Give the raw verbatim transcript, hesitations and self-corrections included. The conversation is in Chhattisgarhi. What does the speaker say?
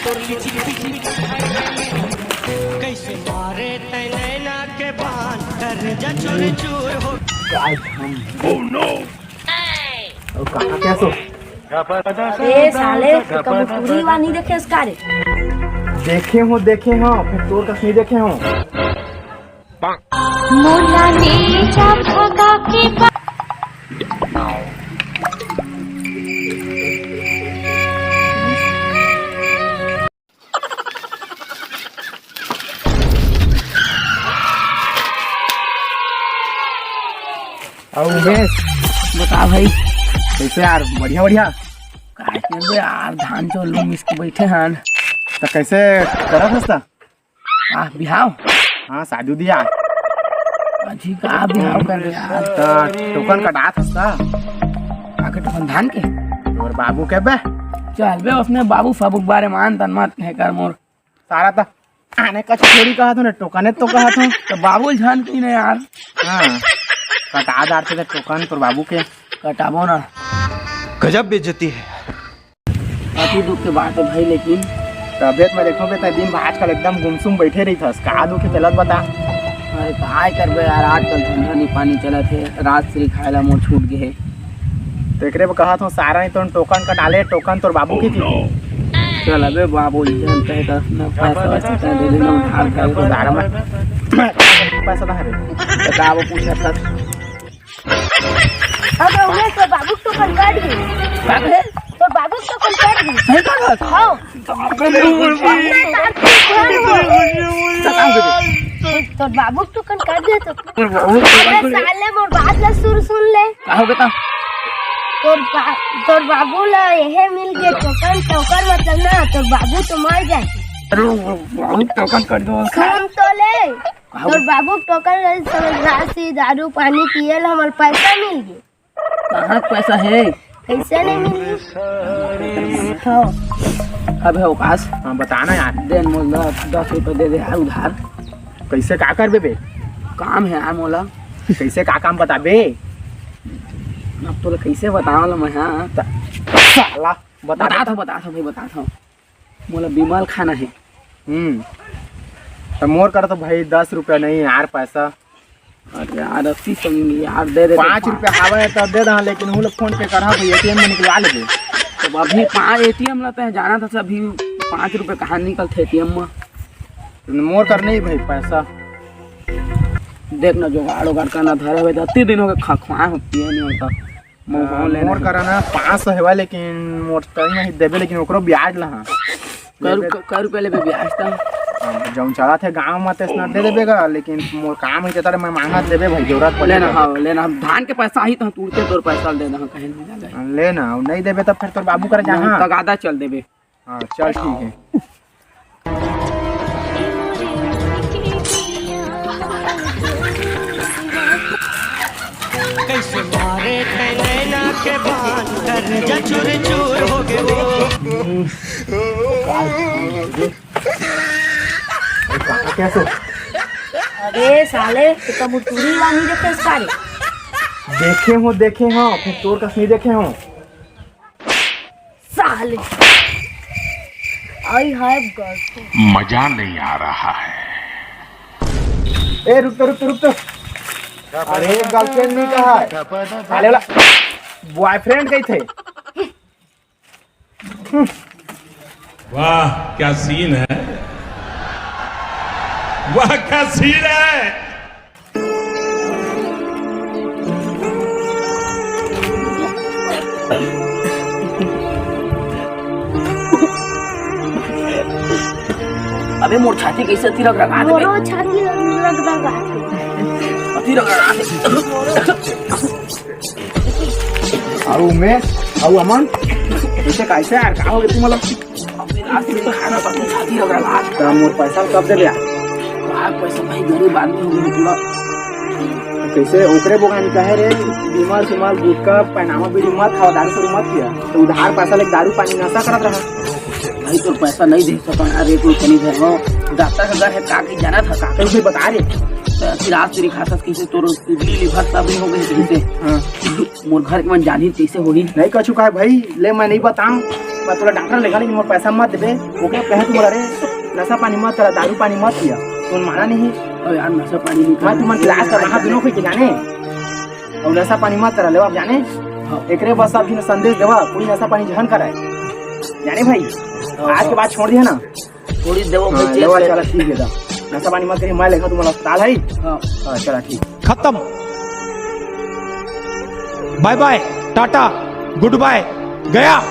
कैसे मारे तै नैना के बाण, करेजा चूर चूर हो। अउ कहाँ क्या सो? अरे साले, तू कभी टूरी वा नहीं देखे इसका रे? देखे हो, देखे हो, फिर तोर कस नहीं देखे हो। मोला ले जा भगा के बा- अउ उमेश, बता भाई। कैसे यार, बढ़िया बढ़िया? काय करबे यार, धान चाउर लूम इसके बैठे हन। तो कैसे करत हस त? आ, बिहाव? हाँ, शादी दिया। अजी, का बिहाव कर रहे यार? त टोकन कटात हस का? का के टोकन, धान के? तोर बाबू के बे? चल बे, उसने बाबू फाबू के बारे में आन तन मत कहे कर मोर। सारा त आने का छोड़ी कहत हो ना, टोकने तो कहत हो। तो बाबू ल जान की ना यार। हाँ, कटा डारते थे टोकन तोर बाबू के। कटाबो ना। गजब बेइज्जती है। अति दुख के बात है भाई, लेकिन तबियत में देखो बे, तै दिन भर आजकल एकदम गुमसुम बैठे रही थस, का दुख है चलत बता। अरे काय करबे यार, आजकल धंधा नहीं पानी चलत है, राजश्री खाए ला मोर छूट गए है। तो एकरे बर कहत हूँ, सारा नहीं तो टोकन कटा ले, टोकन तोर बाबू की थी। चल अबे बाबू, इज्जत है तो अपना पैसा वैसा दे देना, उधार कर तो दारा में पैसा ना रे। बताओ, पूछा था। अबे उमेश, तोर बाबू के टोकन कट गे। का कहे? तोर बाबू के टोकन कट गे। सही कहा? हाँ। अबे रे, बोल, बोल। अपना तार से ध्यान हो। तो काम कर दे। तोर बाबू के टोकन कट गे तो। तोर बाबू के टोकन अबे कट गे। साले, मोर बात ला सुर सुन ले। का हो बेटा? तोर बा-, तोर बाबू ला यहे मिल गे टोकन, टोकन मतलब ना, तोर बाबू तो मर जाए। अरे, बाबू के टोकन कट गे। सुन तो ले। का हो? तोर बाबू के टोकन रही, समझ राशि, दारू पानी पिए ला हमर पैसा मिल गे। कहाँ के पैसा है? कैसे नहीं मिली? हाँ। अबे अवकाश। हाँ, बता ना यार। दे न मोला दस रुपया दे दे यार उधार। कैसे का करबे बे? काम है यार मोला। कैसे का काम बताबे? अब तोला कैसे बतावं ला मैं, हाँ? त-, साला, बता बता दे। था, बता था भाई, बता था। मोला बिमल खाना है। हम्म, त मोर करा तो भाई दस रुपया नहीं यार पैसा। अरे यार, अस्सी सौ में यार दे दे पाँच पाँच। रुपया हवे त दे दहा, लेकिन हूँ लोग फोन पे करा भाई, एटीएम में निकलवा लेबे। तो अभी पाँच एटीएम ला तैं जाना था, अभी पाँच रुपया कहाँ निकलथे एटीएम में? मोर कर नहीं भाई पैसा। देख ना, जुगाड़ उगाड़ करना धरे हुए, अति दिन हो गए खा-, खुआ हो, पिए नहीं होता। मोर हाँ, करा ना पाँच सौ हेवा, लेकिन मोर कहीं नहीं देबे, लेकिन ओकरो ब्याज लहा। कै रु-, कै रुपया लेबे ब्याज त? अब जौन चलत हे गाँव में, तेसना दे देबे गा, लेकिन मोर काम ही तेतर मैं मांगत देबे भाई, जरूरत पड़े लेना, गा। हाँ, लेना। धान के पैसा ही तो तुरते तोर पैसा दे दे, कहीं नहीं जाए। लेना, नहीं देबे तब फिर तोर बाबू कर जा, हाँ। तगादा चल देबे। हाँ, चल ठीक है। कैसे मारे तै नैना के बाण, करेजा चूर चूर हो गए वो। अरे साले, तू तो मुटुरी वाली देखे सारे। देखे हो, देखे हो, फिर तोर कस नहीं देखे हो। साले। I have girlfriend। मजा नहीं आ रहा है। ए, रुक तो, रुक तो, रुक तो। अरे, girlfriend नहीं कहा है। साले वाला boyfriend कही थे। वाह, क्या सीन है, वाह, क्या सीन है। अबे मोर छाती कैसे अति रगरगात हे बे? मोरो छाती रगरगात हे। अति रगरगात हे। अउ उमेश, अउ अमन, कैसे, कैसे यार, का हो गया तुम लोग? अबे रात में खाना पसंद शादी लग रहा आज। त मोर पैसा कब देबे यार? यार पैसा भाई गरीब आदमी हो गए पूरा। कैसे ओकरे बोगान कहे रे, बीमार सीमार गुटका, पैनामा बीड़ी मत खाओ, दारू सारू मत पिया। तो उधार पैसा लेके दारू पानी नशा करत रहा। भाई तोर पैसा नहीं दे सकन यार, एक रुपया नहीं दे। डॉक्टर का घर है, का कहीं जाना था, का कहीं बता रे। तो फिर आज तेरी खाता कैसे तोर इडली लिवर सब हो गए कैसे? हाँ। मोर घर के मन जानी कैसे होही? नहीं कछु का है भाई, ले मैं नहीं बताऊं। मैं तोला डॉक्टर लेगा, लेकिन मोर पैसा मत देबे। ओके, कहे तू बोला रे, नशा पानी मत करा, दारू पानी मत पिया। तुम माना नहीं। अरे यार, नशा पानी नहीं मैं तुमन क्लास कर रहा, दोनों को जाने। और नशा पानी मत करा, लेवा जाने। हाँ। एकरे बस अभी न संदेश देवा, कोई नशा पानी झन कराए। जाने भाई, हाँ, आज के हाँ। बाद छोड़ दिया ना। थोड़ी देवो हाँ, भाई, लेवा, चेंज चला, ठीक है दा। नशा पानी मत करिए, मैं लेखा तुम्हारा अस्पताल है। हाँ। हाँ, चला, ठीक। खत्म। बाय बाय, टाटा, गुड बाय, गया।